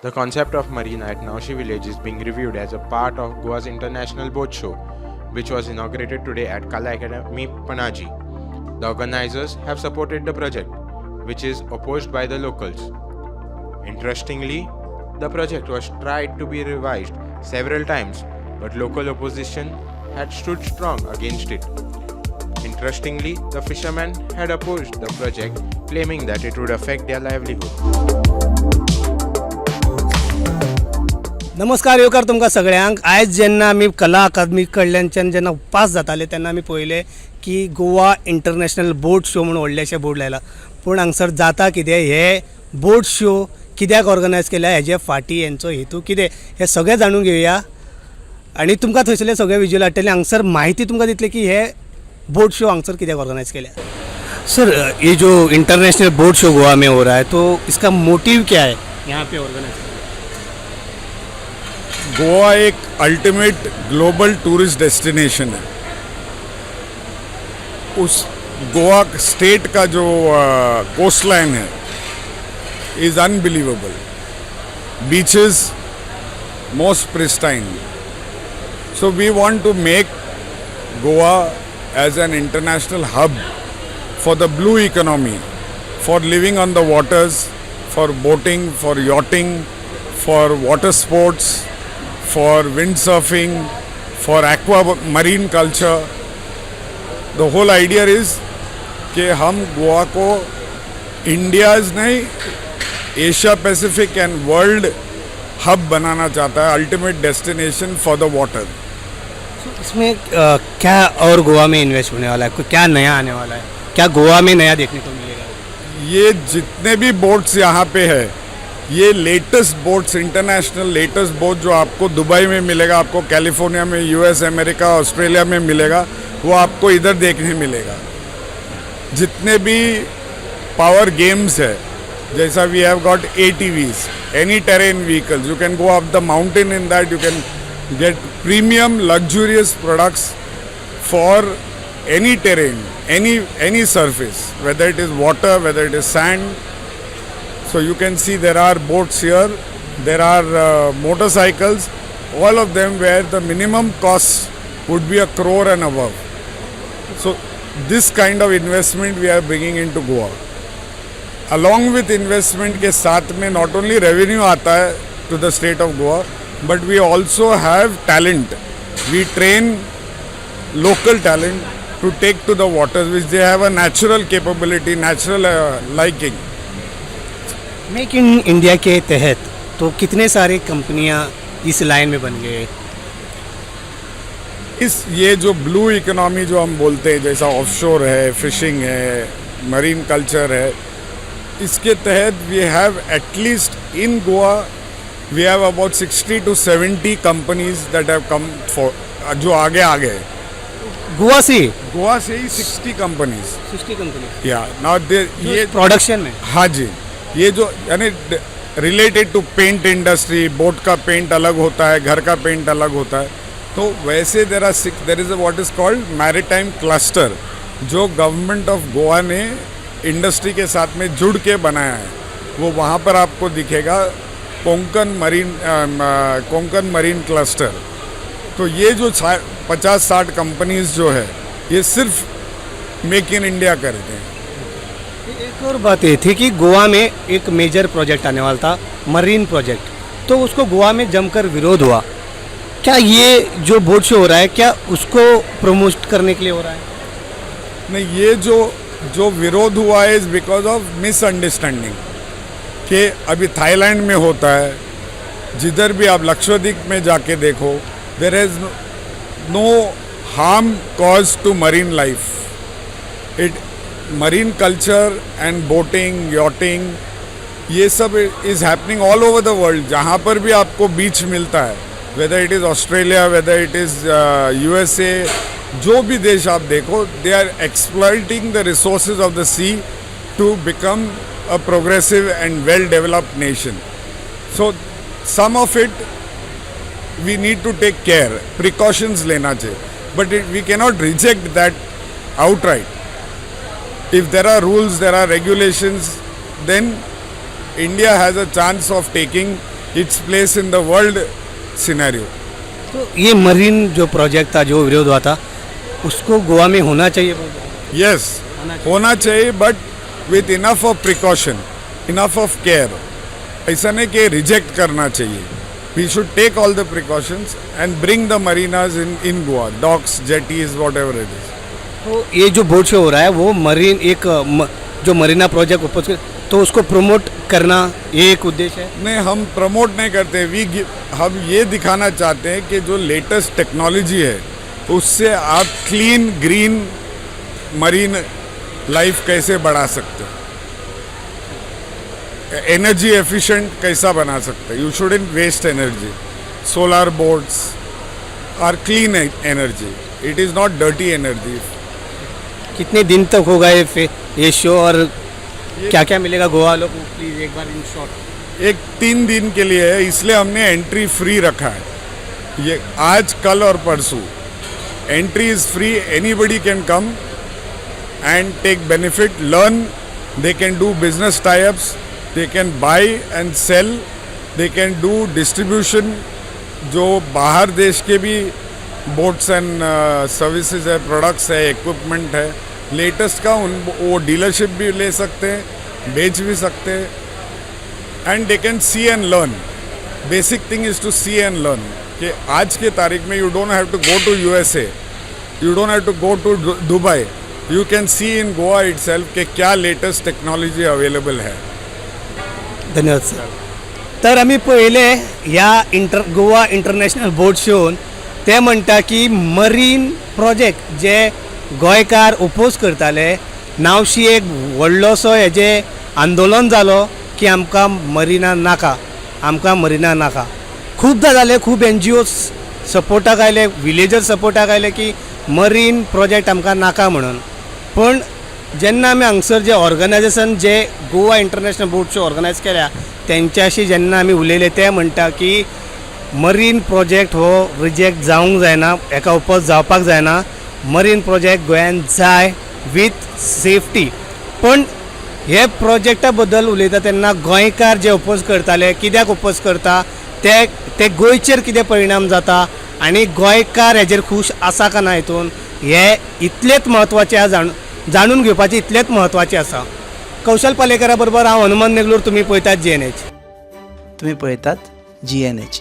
The concept of marina at Nowshi village is being reviewed as a part of Goa's International Boat Show, which was inaugurated today at Kala Academy, Panaji. The organizers have supported the project, which is opposed by the locals. Interestingly, the project was tried to be revised several times, but local opposition had stood strong against it. Interestingly, the fishermen had opposed the project, claiming that it would affect their livelihood. नमस्कार, येवकार तुमकां सगळ्यांक. आयज जेन्ना आमी कला अकादमी कडल्यानच्यान जेन्ना pass जाताले तेन्ना आमी पळयलें की गोवा इंटरनॅशनल बोट शो म्हणून व्हडलेशें बोर्ड लायला. पूण हांगसर जाता कितें, हे बोट शो कित्याक ऑर्गनायज केल्या, हेजे फाटीं हेंचो हेतू कितें, हें सगळें जाणून घेवया आनी तुमकां थंयसरले सगळे विज्युअल हाडटले. हांगसर म्हायती तुमकां दितले की हे बोट शो हांगसर कित्याक ऑर्गनायज केल्या. सर, ये जो इंटरनेशनल बोट शो गोवा में हो रहा है, तो इसका मोटिव क्या है यहाँ पे ऑर्गेनाइज? गोवा एक अल्टीमेट ग्लोबल टूरिस्ट डेस्टिनेशन है. उस गोवा स्टेट का जो कोस्ट लाइन है is unbelievable, beaches most pristine. So we want to make Goa as an international hub for the blue economy, for living on the waters, for boating, for yachting, for water sports, for windsurfing, for aqua marine culture. The whole idea is कि हम गोवा को India's नहीं, Asia Pacific and world hub banana चाहता है, ultimate destination for the water. इसमें क्या और गोवा में invest होने वाला है? कोई क्या नया आने वाला है? क्या गोवा में नया देखने को मिलेगा? ये जितने भी बोट्स यहाँ पे है, ये latest boats, international latest boat जो आपको दुबई में मिलेगा, आपको कैलिफोर्निया में, यूएस, अमेरिका, ऑस्ट्रेलिया में मिलेगा, वो आपको इधर देखने मिलेगा. जितने भी पावर गेम्स है, जैसा we have got ATVs, any terrain vehicles, you can go up the mountain in that. You can get premium luxurious products for any terrain, any surface, whether it is water, whether it is sand. So you can see there are boats here, there are motorcycles, all of them where the minimum cost would be a crore and above. So this kind of investment we are bringing into Goa. Along with investment K साथ में not only revenue आता है to the state of Goa, but we also have talent. We train local talent to take to the waters, which they have a natural capability, natural liking. Make in India K तहत तो कितने सारे कंपनियां इस line में बन गए? इस ये जो blue economy जो हम बोलते हैं, जैसा ऑफशोर है, फिशिंग है, मरीन कल्चर है, इसके तहत we have at least in Goa we have about 60 to 70 companies that have come for जो आगे आ गए. गोवा से? गोवा से ही 60 कंपनीज. 60 कंपनी? या, now ये प्रोडक्शन में? हाँ जी, ये जो यानी related to paint industry, boat का पेंट अलग होता है, घर का पेंट अलग होता है, तो वैसे there is what is called maritime cluster, जो गवर्नमेंट ऑफ गोवा ने इंडस्ट्री के साथ में जुड़ के बनाया है. वो वहाँ पर आपको दिखेगा, कोंकण मरीन क्लस्टर. तो ये जो 50-60 कंपनीज जो है, ये सिर्फ मेक इन इंडिया करते हैं. एक और बात ये थी कि गोवा में एक मेजर प्रोजेक्ट आने वाला था, मरीन प्रोजेक्ट, तो उसको गोवा में जमकर विरोध हुआ. क्या ये जो बोट शो हो रहा है, क्या उसको प्रमोट करने के लिए हो रहा है? नहीं, ये जो जो विरोध हुआ है is because of misunderstanding कि अभी थाईलैंड में होता है, जिधर भी आप लक्षद्वीप में जाके देखो, there is no harm caused to marine life. It marine culture and boating, yachting, ये सब is happening all over the world. जहाँ पर भी आपको बीच मिलता है, whether it is Australia, whether it is USA, जो भी देश आप देखो, they are exploiting the resources of the sea to become a progressive and well developed nation. So some of it we need to take care, precautions लेना चाहिए, but we cannot reject that outright. If there are rules, there are regulations, then India has a chance of taking its place in the world scenario. तो ये marine जो project था, जो विरोध हुआ था, उसको गोवा में होना चाहिए? यस, होना चाहिए, but with enough of precaution, enough of care. ऐसा नहीं कि रिजेक्ट करना चाहिए. We should take all the precautions and bring the marinas in Goa, docks, jetties, whatever it is. तो ये जो बोट शो हो रहा है, वो मरीन एक जो मरीना प्रोजेक्ट ऊपर, तो उसको प्रमोट करना ये एक उद्देश्य है? नहीं, हम प्रमोट नहीं करते. We हम ये दिखाना चाहते हैं कि जो लेटेस्ट टेक्नोलॉजी है, उससे आप क्लीन ग्रीन मरीन लाइफ कैसे बढ़ा सकते हो, एनर्जी एफिशिएंट कैसा बना सकते हैं. You shouldn't waste energy. Solar boats are clean energy, it is not dirty energy. कितने दिन तक होगा ये शो और क्या क्या मिलेगा गोवा लोग को? प्लीज़ एक बार इन शॉर्ट. एक 3 दिन के लिए है, इसलिए हमने एंट्री फ्री रखा है. ये आज, कल और परसों entry is free. Anybody can come and take benefit, learn. They can do business tie-ups, they can buy and sell, they can do distribution. जो बाहर देश के भी बोट्स एंड सर्विसेज है, प्रोडक्ट्स है, इक्विपमेंट है लेटेस्ट का, उन वो डीलरशिप भी ले सकते हैं, बेच भी सकते हैं and they can see and learn. Basic thing is to see and learn कि आज के तारीख में you don't have to go to USA, you don't have to go to Dubai, you can see in Goa itself कि क्या latest technology available है. धन्यवाद sir. तर आमी पळयले ह्या इंटर गोवा इंटरनॅशनल बोट शोन ते म्हणटा की मरीन प्रोजेक्ट जे गोंयकार ओपोज करताले, नावशी एक व्हडलोसो हेजे आंदोलन जालो की आमकां मरिना नाका, आमकां मरिना नाका. खुबदां जालें, खूब एनजीओ सपोर्टाक आयले, विलेजर सपोर्टाक आयले की मरीन प्रोजेक्ट आमकां नाका म्हणून. पूण जेन्ना आमी हांगसर जे ऑर्गनायजेशन जे गोवा इंटरनॅशनल बोट शो ऑर्गनायज केल्या, तेंच्याशी जेन्ना आमी उलयले, ते म्हणटा की मरीन प्रोजेक्ट हो रिजेक्ट जावंक जायना, हेका ओपोज जावपाक जायना. मरीन प्रोजेक्ट गोंयान जाय विथ सेफ्टी. पण हे प्रोजेक्टा बद्दल उलयता तेन्ना गोंयकार जे ओपोज करताले, कित्याक ओपोज करता ते, ते गोंयचेर कितें परिणाम जाता आनी गोंयकार हेजेर खूश आसा का ना हितून, हे इतलेंच म्हत्वाचें आसा, जाणून घेवपाचें इतलेंच म्हत्वाचें आसा. कौशल पालेकरा बरोबर हांव हनुमान नेगलूर, तुमी पळयतात जीएनएच. तुम्ही पळयतात जीएनएच.